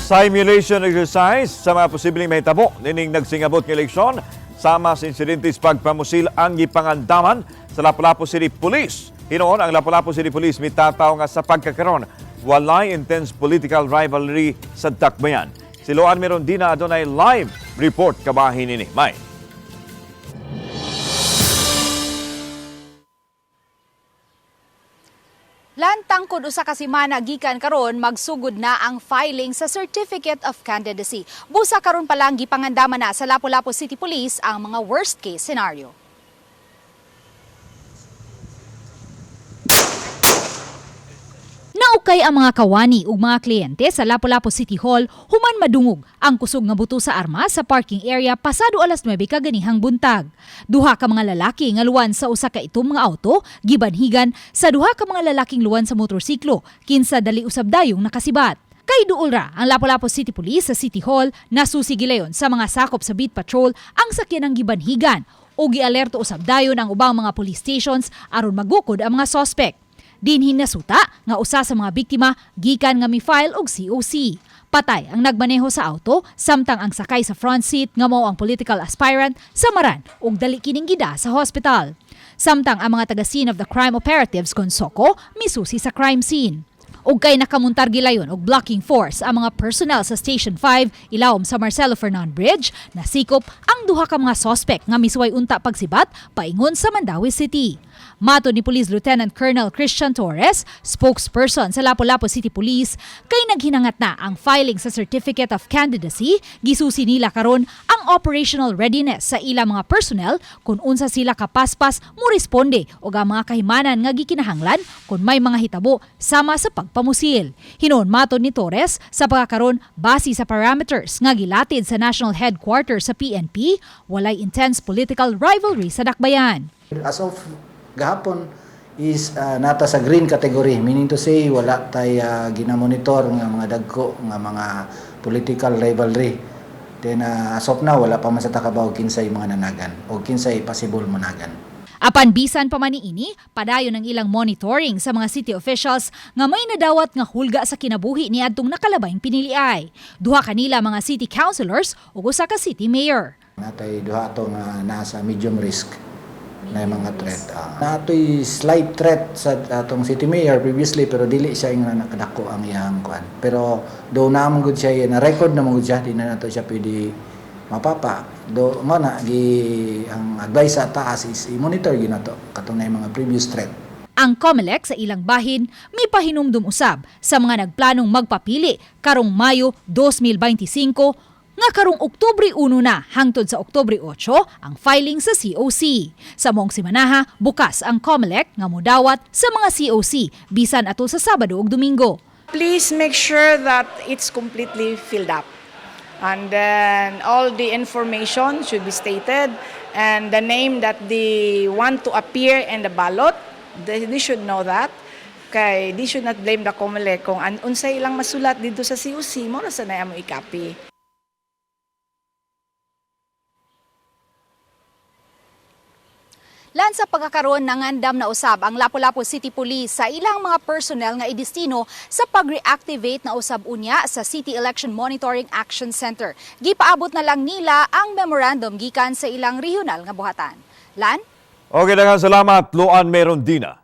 Simulation exercise sa mga posibleng mahitabo nining nagsingabot ng eleksyon sama sa insidente sa pagpamusil ang gipangandaman sa Lapu-Lapu City Police. Hinuon ang Lapu-Lapu City Police mitataw nga sa pagkakaron walay intense political rivalry sa Dakbayan. Si Loan Merondina adunay live report kabahin nini. May. Lantangkod usa ka semana gikan karon magsugod na ang filing sa Certificate of Candidacy. Busa karon pa lang gipangandaman na sa Lapu-Lapu City Police ang mga worst case scenario. Naukay ang mga kawani ug mga kliyente sa Lapu-Lapu City Hall human madungog ang kusog nga buto sa armas sa parking area pasado alas 9 kaganihang buntag. Duha ka mga lalaki nga luwan sa usa ka itom nga auto gibanhigan sa duha ka mga lalaking luwan sa motorsiklo kinsa dali usab dayong nakasibat. Kay duol ra ang Lapu-Lapu City Police sa City Hall nasusi gilayon sa mga sakop sa Beat Patrol ang sakyanang gibanhigan o gialerto usab dayon ang ubang mga police stations aron magukod ang mga sospek. Dinhin nasuta nga usa sa mga biktima gikan nga mi-file og COC. Patay ang nagmaneho sa auto samtang ang sakay sa front seat nga mao ang political aspirant samaran og dali kining gida sa hospital. Samtang ang mga taga scene of the crime operatives kon Soko misusi sa crime scene. Og kay nakamuntar gilayon og blocking force ang mga personnel sa Station 5 ilawom sa Marcelo Fernan Bridge, nasikop ang duha ka mga sospek nga misuway unta pagsibat paingon sa Mandaue City. Mato ni Police Lieutenant Colonel Christian Torres, spokesperson sa Lapu-Lapu City Police, kay naghinangat na ang filing sa Certificate of Candidacy, gisusi nila karon ang operational readiness sa ilang mga personnel kung unsa sila kapaspas mo responde og ang mga kahimanan nga gikinahanglan kung may mga hitabo sama sa pagpamusil. Hinuon matod ni Torres, sa pagkakaron base sa parameters nga gilatid sa National Headquarters sa PNP, walay intense political rivalry sa dakbayan. As of gahapon is nata sa green category, meaning to say wala tay ginamonitor nga mga dagko nga mga political rivalry. Then as of now wala pa man sa takabaw kinsay mga nanagan o kinsay possible managan. Apan bisan pa man niini, padayon ang ilang monitoring sa mga city officials nga may nadawat nga hulga sa kinabuhi ni adtong nakalabayng piniliay. Duha kanila mga city councilors ug usa ka city mayor. Natay duha ato nga nasa medium risk na yung mga threat. Natoy slight threat sa atong city mayor previously pero dili siya yung nakadako ang iyang kuan. Pero do na man gud siya na record na man gud siya, di na nato siya pwede mapapa. Do mo na gi ang advice sa taas is i-monitor gyud nato katong na yung mga previous threat. Ang COMELEC sa ilang bahin may pahinumdum usab sa mga nagplanong magpapili karong Mayo 2025 nga karong Oktubre 1 na hangtod sa Oktubre 8 ang filing sa COC. Sa moong simanaha, bukas ang COMELEC nga modawat sa mga COC bisan atol sa Sabado ug Domingo. Please make sure that it's completely filled up. And then all the information should be stated and the name that they want to appear in the ballot, they should know that. Kay they should not blame the COMELEC kung unsay ilang masulat dito sa COC, mo ra sa na mo i-copy. Lan sa pagkakaroon ng andam na usab ang Lapu-Lapu City Police sa ilang mga personnel nga idestino sa pag-reactivate na usab unya sa City Election Monitoring Action Center. Gipaabot na lang nila ang memorandum gikan sa ilang regional nga buhatan. Lan? Okay, daghang salamat, Loan Merondina.